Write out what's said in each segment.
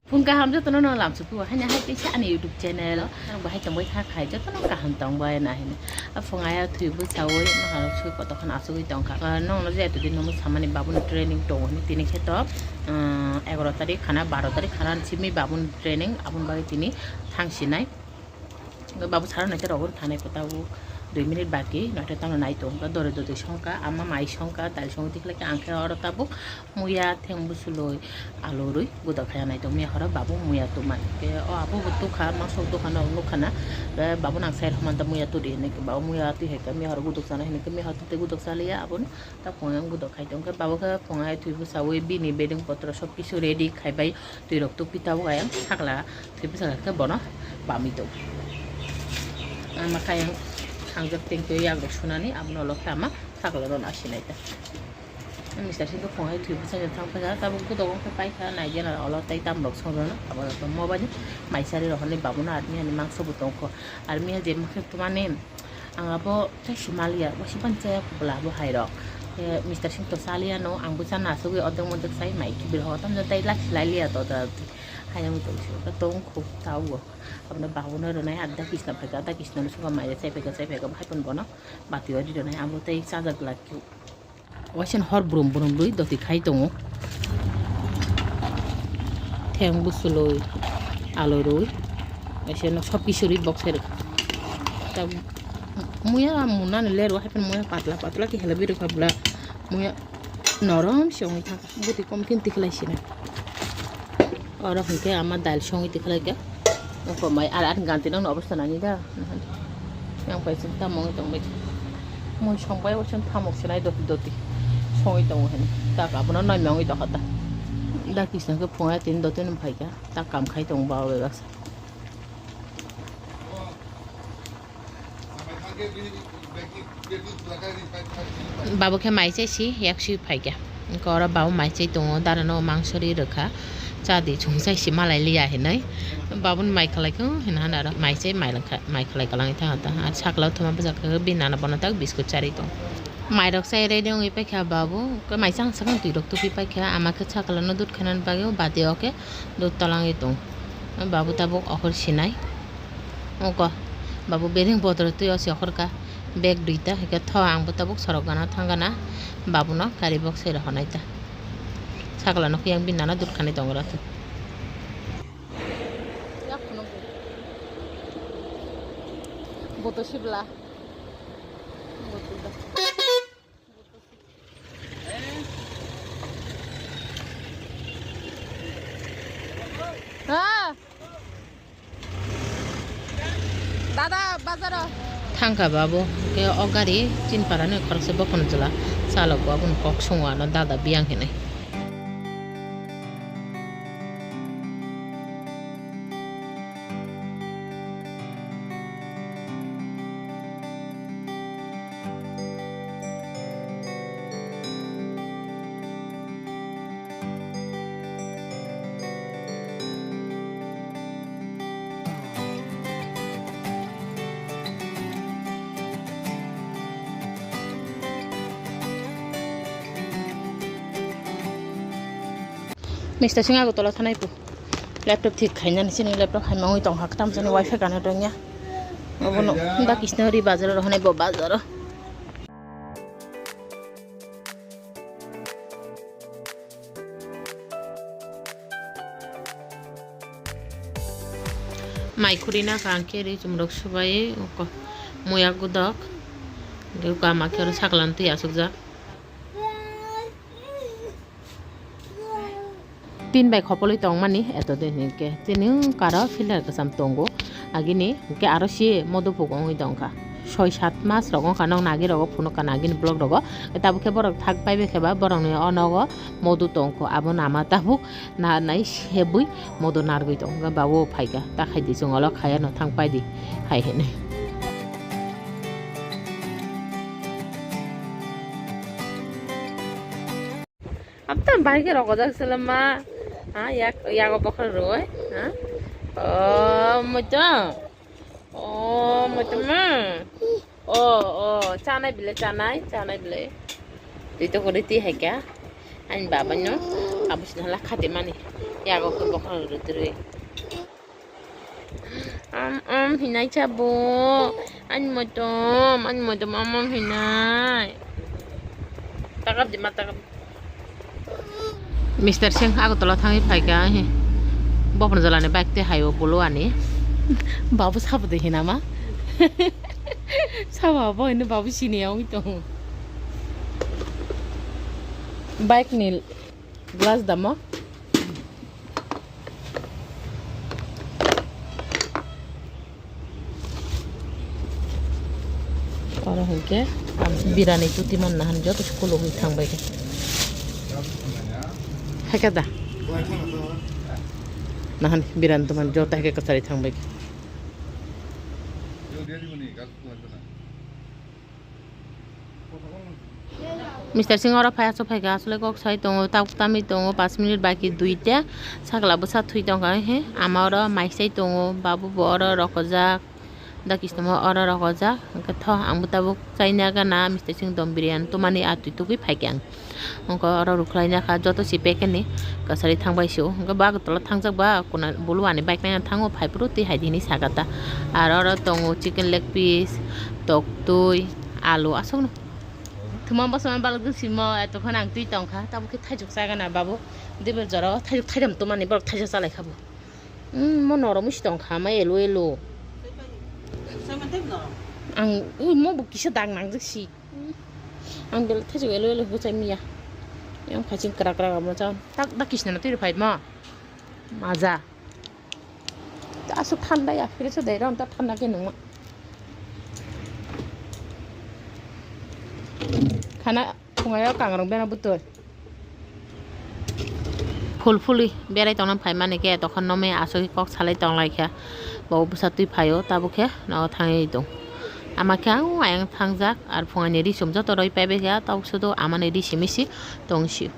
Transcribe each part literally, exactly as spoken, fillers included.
Phung kaham jotono no lamsukhu haino hai kaisa ani YouTube channel. Ang bahai tongbai kha khai jotono kaham tongbai na hino. A phung aya thwi bwsawi mahano sui kotokhon asugwi tongkha. Ah, nongno je etodin nomo samani babuni training tongo hini tini khe to, ah, egaroh tarik khana, baroh tarik khana simi babuni training aboni bagwi tini thangsinai. Babu saro naikhe rogo thanai khe tabuk dui minute baki, naithe tamo nai tong kha, dore dore songkha, ama mai songkha, dal songwi tikhlai khe ang khe oro tabuk muya, theng busuloi, alu rwi gudok khaya nai tong. Miya horo babu muya tuma khe, o abo bo tukha, mangso tukha no nukha na, babu nang side homan ta muya turi hinwi khe, babu muya twi hai khe miya horo gudok chana hinwi khe, miya horo tei gudok chaliya abono. Ta phungo yang gudok khai tong khe, babo khe phungo hai thwi bwsawi bini bedeng potro sob kisu ready khai bai, twi rok tukpi tabuk ayang sakla thwi bwsa khe bono bamwi tong. Ama kha yang thangjak tengkhe yak rok sunani abono ulo khe ama sakla no nasinai ta. Mister sing khe phungo hai thwi bwsa khe thang khe tabuk gudok khe pai kha nai gena ulo tei tam rok song rok no abo rok mobile mai sari rok hwnwi babono army hani mangso bo tong kho army ha je mokhe tumani. Ang abo tei si maliya, bo si pan chaya kubla abo hai rok. Mister sing to chaliya no, ang bo chana asugwi odek modek sai mai kibir ho, tamjani tei lak si lai liya to da. Hai ang to si ka tong khuk tau go. Abna babu no ronai adda kisna phaika, adda kisna no suka mai chai phaika, chai phaika, hai pon bono bati ori ronai abo tei chajak lak kyu. Waisa hor brum brum rwi doti khai tongo. Theng busuloi, alu rwi. Waisa no sob kisu rwi box rwkha. Ta muya munani lerwi hai phano muya patla patla khe helai rwkha bwla. Muya norom se wngwi thangkha. Bwtwi kom khe tikhlai sinai. Oro hwnkhe ama dal songwi tikhlai kha. Wngkha mai ar, ar ganti nokni obostha nani da. Yang pai chwng tamo wngwi tongbai. Mui songbai o chwng thamok sinai doti doti. Songwi tongo hini. Tak abono noima wngwi tongkha ta. Da kisna khe phunga tini doti no phaikha. Tak kam khai tongo ba o bebak. Babo khe mai chai si yak si phai kha. Wngkha oro babo mai chai tongo, dara no mangso ri rwkha. Cha di chwng chai si malai liya hinwi. Baboni mai khlai kho hinwi hana aro mai chai mai langkha, mai khlai kwlangwi thango ta. Ar sakla o thuma bwsa khe bini nana bono tak biscuit charwi tongo. Mai rok chai ready wngwi paikha babo. Khe mai chang sakang twi rok tupi paikha. Ama khe sakla no dud khainani bagwi o bati o khe dud twlangwi tongo. Babo tabuk ohor sinai. Oko, babu bedeng bodol twi o se okhorkha. Bag duita, hwnkhe tho ang bo tabuk sorok gana thang gana. Babuno gari box se rohornai ta. Sakla no khe yang bini nana dud khanai tongo rw. Boto sibla. Ha. Dada, bazaro. Thangkha babu, ke o gari Chinpara ni khoroksa bokhorok jwla chalogo, aboni kok sungo ano dada biyang hinwi. Mister Singh Agartala thanai pu. Laptop thik khainani chini laptop hai mangwi tong hak tam chini wifi connect wngya. Abono da kisna ri bazar ro hanai bo bazar ro. Mai khurina kha ang khe ri chumrok subai muya gudok. Ama khe oro saklan twi asukjak. Tin bai khopolwi tongmani eto de hinkhe chini karo filter kwcham tongo agini hinkhe aro si modo phugo wngwi tongkha soi sat mas rok wngkha nok nagi rogo phunukha nagini block rogo tabukhe borok thak bai bai khe ba borokni o nogo modo tongkho abo nama tabuk na nai sebwi modo narwgwi tongkha ba o phaikha ta khaidi chwng olo khaya no thang paidi hai hinwi. Abtang bai khe rokojak selema. Ha, yak, yago bokhorok rwoi. Ha? O, moito. O, moito ma. O, o, chanai bile, chanai, chanai bile. Twi to kori twi hai kha. Ani baba no. Abo sina la khati mani. Yago khe bokhorok rwtwrwi. Am, am hinai cha bo. Ani motom, ani motom am, am hinai. Takap di ma, takap. Mister Singh Agartala thangwi phaikha, he. Bopon jalani bike tei hai o bulu ani. Babu sabo de hinama. Sabo abo hino babu sini ya ui tongo. Bike ni glass damo. Oro hinkhe ang birani tuti man nahan joto se kologwi thangbai khe. Haikhe da? Nahan birani tuman joto haikhe kwchari thangbai khe. Mister Singh oro phai aswk phaikha, aswk kok sai tongo, tak tamwi tongo, pash minute baki duita, sakla bwsa thwi tongkha he, ama oro mai sai tongo, babu bo oro rokojak, da kisnamo oro rokojak, hwnkhe tho ang bo tabuk chaina gana Mister Singh dom biriyani tumani atwi tugwi phaikha ang. Hwnkhe oro rwkhlaina kha joto se packet ni kwchari thangbai sio. Hwnkhe bo Agartala thangjak ba kuna bulu ani bike naina thango phaiphuru twi hai di hinwi saka ta. Aro oro tongo chicken leg piece, toktwi, alu aswkno. Thuma bosongni balok simo eto phano ang twi tongkha. Tabuk khe thaichuk chagana babu. Dibel jora o thaichuk thaitham tumani borok thaisa chalaikha bo. Umm, mo norom wngsi tongkha ma elo elo. Ang ui mo bo kisa dag nangjak si. Ang belai thaichuk elo elo bwchai miya. Yang phaiching kwrak kwrak amo chao. Tak da kisna na twi rw phai ma. Maja. Aswk thanda ya, fridge o dai ron ta thanda khe nungma. Khana phungayo kangrong bena butoi. Phul phuli berai tongna phaimani khe, tokha nome aswk kok salai tonglaikha. Bo bwsa twi phaio, tabuk khe nogo thangwi tong. Ama khe ang ayang thangjak, ar phungaini ri sum joto roi paibaikha, tabuk sudu amani ri simi si tong sio.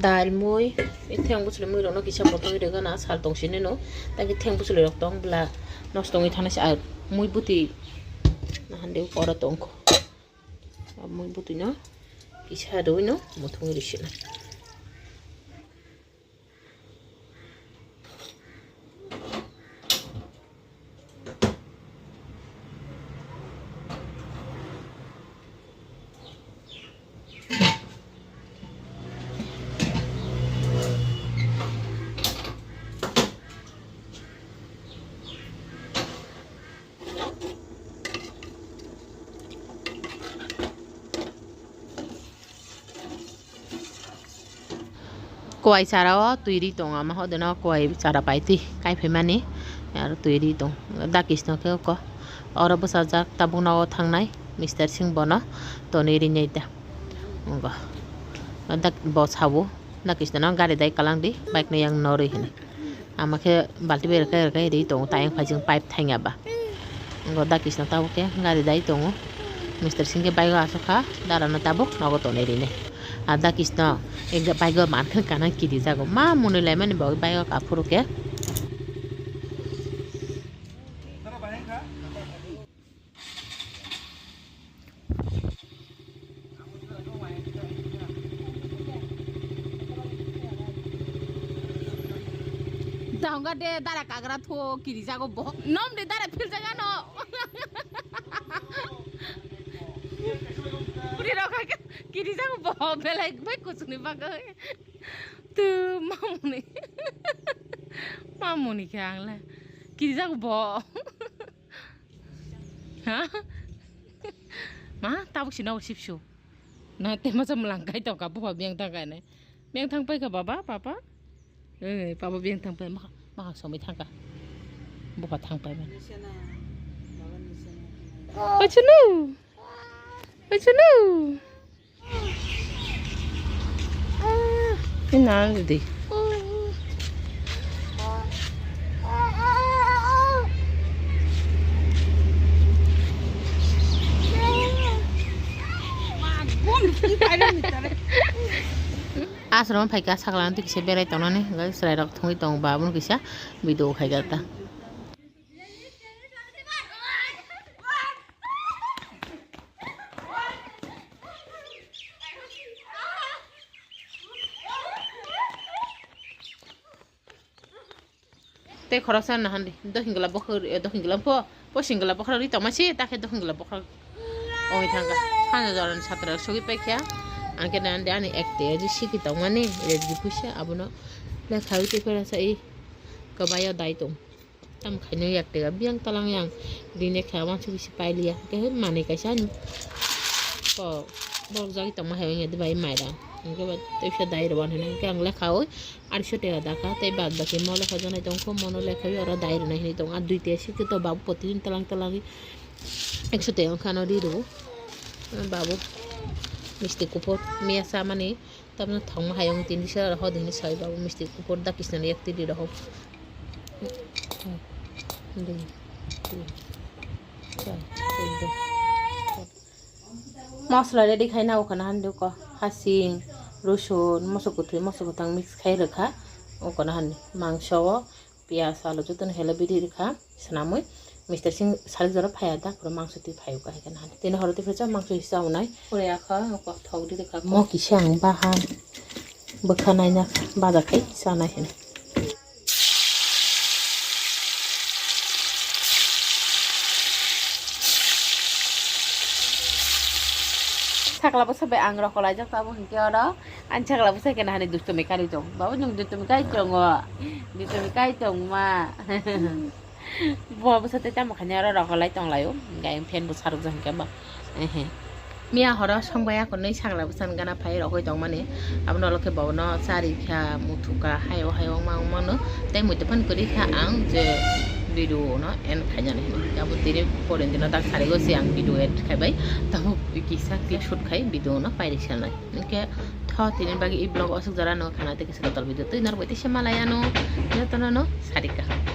Dal mui, theng bwswlwi mui rokno kisa botongwi rwgana sal tong sini no, tei theng bwswlwi rok tong bwla nosto wngwi thangna se, ar mui bwtwi nahan de oro tongkho. Mui bwtwino kisa rwino muthungwi rwsino. Kuai chara o twi ri tongo, ama hodeno kuai chara pai twi kai phaimani, aro twi ri tong. Da kisno khe oko oro bwsajak tabuk nogo thangnai Mister Singh bono tonwi rinai ta. Wngkha da bo sabo da kisno gari dai kalang di bike no yang norwi hinwi. Ama khe balti bai rwkhe rwkhe ri tongo, tayang phaijing pipe thangya ba. Wngkha da kisno tabuk khe gari dai tongo. Mister Singh khe bike o aswk kha, dara no tabuk nogo tonwi rinai. A da kisno bike o mankhe kana kirijago, ma mwnwi laimani bo bike o aphuru khe. Dahonga de dara kagra tho kirijago bo. Nom de dara philjaga no. Puri rok hai kirijago bo belai bai kuchukni bagwi. Tu mamuni. Mamuni khe ang le. Kirijago bo. Ha? Ma, tabuk si nogo sipsu. Na, te masa mwlang kai tongka, bupha biyang thang kai nai. Biyang thang pai kha baba, papa? Eh, papa biyang thang pai, makha, makha somoi thang kha. Bupha thang pai ma. Oi chunu. Oi chunu. Ina di. Aswrwng phaikha saklang twi kisa berai tongnani, hwnkhe chwrairok thwngwi tongo, ba abono kisa video khaikha ta. Tei khoroksa nahan di, dohingla bokhorok, eh, dohingla pho, posingla bokhorok ri tongma si, ta khe dohingla bokhorok ongwi thangkha. Sanja jorani satra sogwi paikha, ang khe nahan di ani ekte aji siki tongmani, rejgi puisa abono lekha ui tei phera sa i kwbaio dai tong. Tamo khaino yak tega biyang talang yang rini kha wansuk bisi pailiya khe manwi kaisa ani kok borok jagwi tongma hai wngya dibai mairang hwnkhe ba tei kisa dai rwani hwnkhe ang lekha oi arsho tega dakha tei bad baki mo lekha janai tongkho mono lekha oi oro dai rwnai hinwi tongo ah dui tega sikhe to babu poti talang talang ekso tega wngkha ano ri rwo babu misti kuphur miya chamani. Tamno thangma hai wng tini sara ho dini sai babu misti kuphur da kisnani yak tini rok. Masala ready khai na ukana handi ko hasing, rosun, moso kuthwi, moso kwthang mix khai rwkha ukana handi mangso o. Piyaj, alu jotono helo bidi rwkha swnamwi. Mister Singh salik jora phaiya da, phuru mangso twi phaiyo kahai khe nahani. Tini horo twi phaicha mangso hisa unai. Pore akha thok di rwkha. Mo kisa ang baha bwkha naina baja khai chanai hino. Sakla bwsa bai ang rokolaijak tabuk hinkhe oro. Ani sakla bwsai khe nahani dustumi kari tong. Babu nwng dustumi kai tongo. Dustumi kai tongma. Bo bwsa tei tamo khainai oro rokolai tonglaio. Hinkhe ayang fan bo sarok jang hinkhe ba. Ehe. Miya horo songbai akonwi sakla bwsani gana phai rokoi tongmani. Abono olokhe bono chari kha muthukha hayo hayo wngma wngmano. Tei muitu phano kwrwi kha ang je video no end khainani hinwi. Abo tini porendino dak sarigo se ang video end khaibai. Tamo kisa shoot khai video no pairi sanai. Hinkhe tho tini bagwi i vlog o aswk jora no khana tei kisa kotor video twi norok bai tei se malai ano jotono no sari kaham.